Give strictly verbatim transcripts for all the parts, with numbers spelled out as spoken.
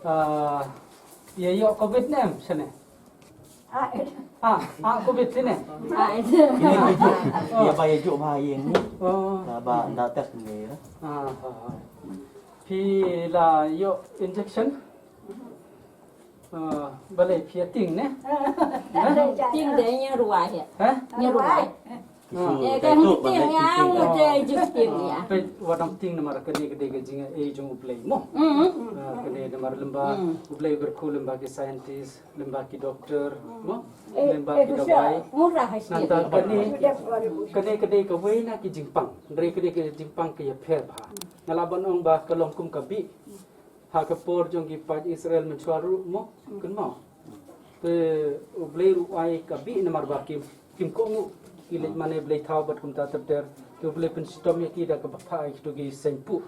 Ah, ïa ïoh covid ne em shane? Ah, ah, covid shane? Ah, ïa ba ïa juk ba ïa ni. Oh. Ba da test ni. Ah, ah, ah. Phi la ïoh injection? Ah, balei phi ïa tieng ne? Tieng de ïa ruai. Ha? Ïa ruai. Eh, ka hmu tieng ïa, hmu te ju tieng ïa. Peit, wat dang tieng namar kane ka dei ka jingaiei jong U Blei mo. Ah, kane namar lem ba U Blei u kyrkhu lem ba ki scientist, lem ba ki doctor mo. Lem ba ki dawai. Nangta kane, kane ka dei kawei na ki jingpang. Hynrei kane ka jingpang ka ïapher bha. Nga lah ban ong ba ka long kum ka bih ha ka por jong ki paid Israel mynshuwa ruh mo, kynmaw. Te U Blei ruh u ai ka bih namar ba kim, kim kohnguh, ki leit mane blei thaw bad kumta ter ter. Te U Blei pynshitom ïa ki da kaba phah ïa kito ki seng puh.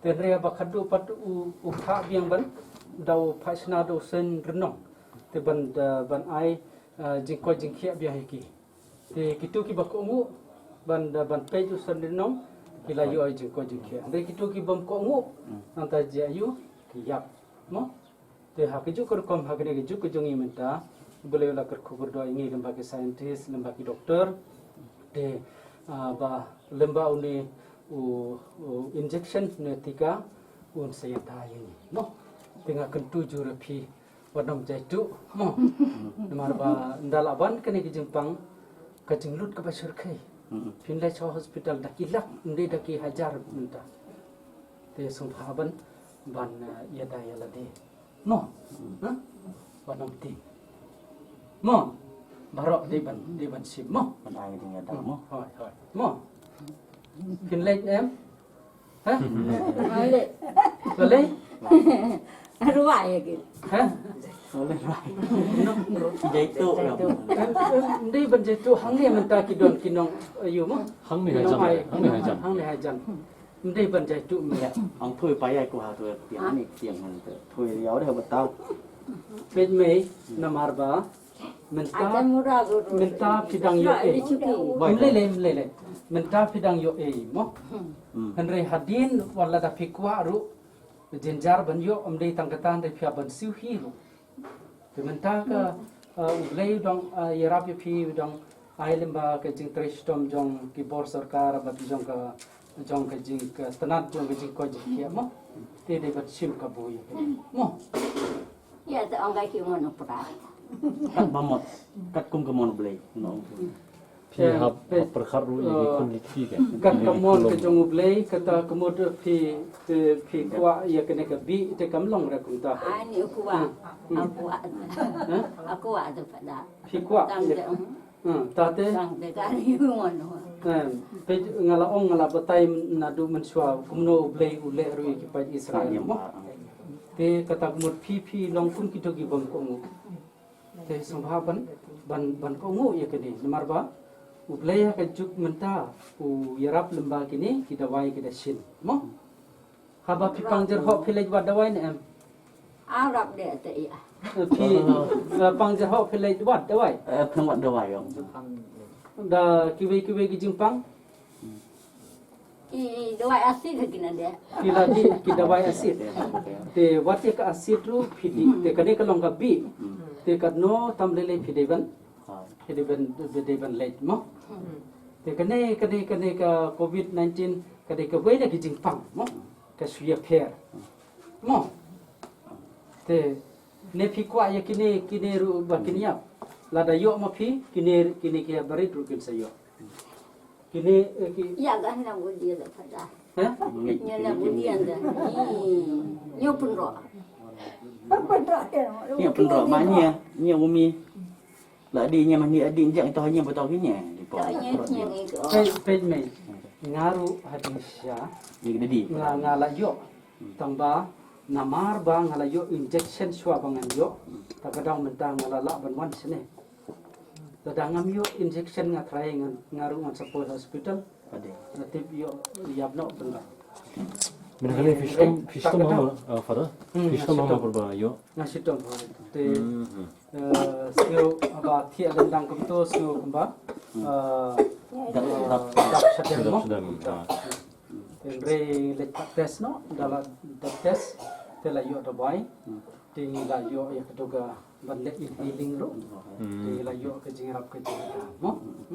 Te hynrei ba khadduh pat u, u phah biang ban da u phah shna da u seng rynong. Te ban, da, ban ai, eh, jingkoit jingkhiah biang ïa ki. Te kito kiba kohnguh ban, ban peit u seng rynong, ki la ïoh ai jingkoit jingkhiah. Hynrei kito kibym kohnguh, nangta jia ïa u ki ïap mo. Te ha kajuh ka rukom ha kane ka juk ka jong ngi mynta, U Blei u la kyrkhu kyrdoh ïa ngi lem ba ki scientist, lem ba ki doctor. Te, ah, ba lem ba une u, u injection ne tika un sa ïada ïa ngi mo. Te nga kyntu jur ïa phi, wat nym jaituh mo. Namar ba ynda lah ban kane ka jingpang, ka jinglut kaba shyrkhei. Phin leit sha hospital da ki lak, ym dei da ki hajar mynta. Te sngewbha ban, ban, eh, ïada ïa lade mo. Ha? Wat nym tieng mo. Baroh dei ban, dei ban shim mo. Ban ai ding ïada mo. Hooid, hooid mo. Phin leit em? Ha? Balei? Ruai ïa ki. Ha? Jaituh ïa. Em, em, ym dei ban jaituh, hangne mynta ki don ki nong, eh, ïa mo. Hangne hajan. Hangne hajan. Hangne hajan. Ym dei ban jaituh mynta. Ong thui pa ïa ku ha thui tiang ni tiang han thui ïa udah betaw. Peit mei namar ba mynta, mynta phi dang ïoh ei. Ym lei lei, ym lei lei. Mynta phi dang ïoh ei mo. Hynrei hadien wat lada phi kwah ruh, jynjar ban ïoh, ym dei tang kata, hynrei phi hap ban siew hi ruh. Te mynta ka, uh, U Blei u dang, uh, ïarap ïa phi, u dang ai lem ba ka jingtrei shitom jong ki bor sorkar bad jong ka, jong ka jing, ka tnat jong ka jingkoit jingkhiah mo. Te dei ban shim kabu ïa phi mo. Ïa te ong ka ki mon u pra. Kat ba mon, kat kum ka mon U Blei. Phi hap, hap pyrkhat ruh ïa ki khun ki kti ka. Kat ka mon ka jong U Blei, kata ka mut phi, te phi kwah ïa kane ka bih, te kam long re kumta. Ani u kwah. Aku kwah. Ha? Aku kwah tu pada. Phi kwah. Tang te. Hmm, ta te. Tang te ka ri mon. Em, peit nga la ong nga la batai naduh mynshuwa kumno U Blei u leh ruh ïa ki paid Israel mo. Te kata ka mut phi phi long kum kito kibym kohnguh. Te sngewbha ban, ban, ban kohnguh ïa kine. Namar ba U Blei ha ka juk mynta u ïarap lem ba kine ki dawai ki da shin mo. Haba phi pang jyrhoh phi leit wad dawai ne em? Arap de te ïa. Phi, eh, pang jyrhoh phi leit wad dawai? Eh, pang wad dawai ong. Da kiwei kiwei ki jingpang? Ki dawai asid ki na de. Ki la dih ki dawai asid. Te wat ïa ka asid ruh phi dih. Te kane ka long ka bih. Te katno tam lei lei phi dei ban, phi dei ban, phi dei ban leit mo. Te kane, kane, kane ka covid nineteen ka dei kawei na ki jingpang mo. Ka shu ïapher mo. Te ne phi kwah ïa kine, kine ruh ba kin ïap. Lada ïoh ma phi, kine, kine ki barit ruh kin sa ïoh. Kine, eh, ki. Ïa ka na bu dia da pada. Ha? Ïa na bu dia da. Ni. Ïa pun ro. Pun ro. Ïa pun ro ma nia, nia umi. La di nia ma ni adi njang to nia betul ki nia. Peit, peit mei. Nga ruh hadien sha. Ni di. Nga, nga la ïoh. Tang ba namar ba nga la ïoh injection shuwa ba ngan ïoh. Ta ka daw mynta nga la lah ban wan shane. Lada ngam ïoh injection nga tharai ngan, nga ruh ngan sa poi hospital. Ade. Nga tip ïoh ïap noh pynban. Mynta kane phi shitom, phi shitom ha ma, ah, Father? Hmm, phi shitom ha ma pyrba ïoh? Nga shitom ha ma. Te, eh, sngew haba thiah lyndang kumto sngew kumba, eh, dap, dap, dap shadem mo. Dap shadem, ah. Te hynrei leit pat test noh, da la dap test. Te la ïoh da bai. Te ngi la ïoh ïa ka duka ban leh inhaling ruh. Te ngi la ïoh ka jingïarap ka jingïarap mo.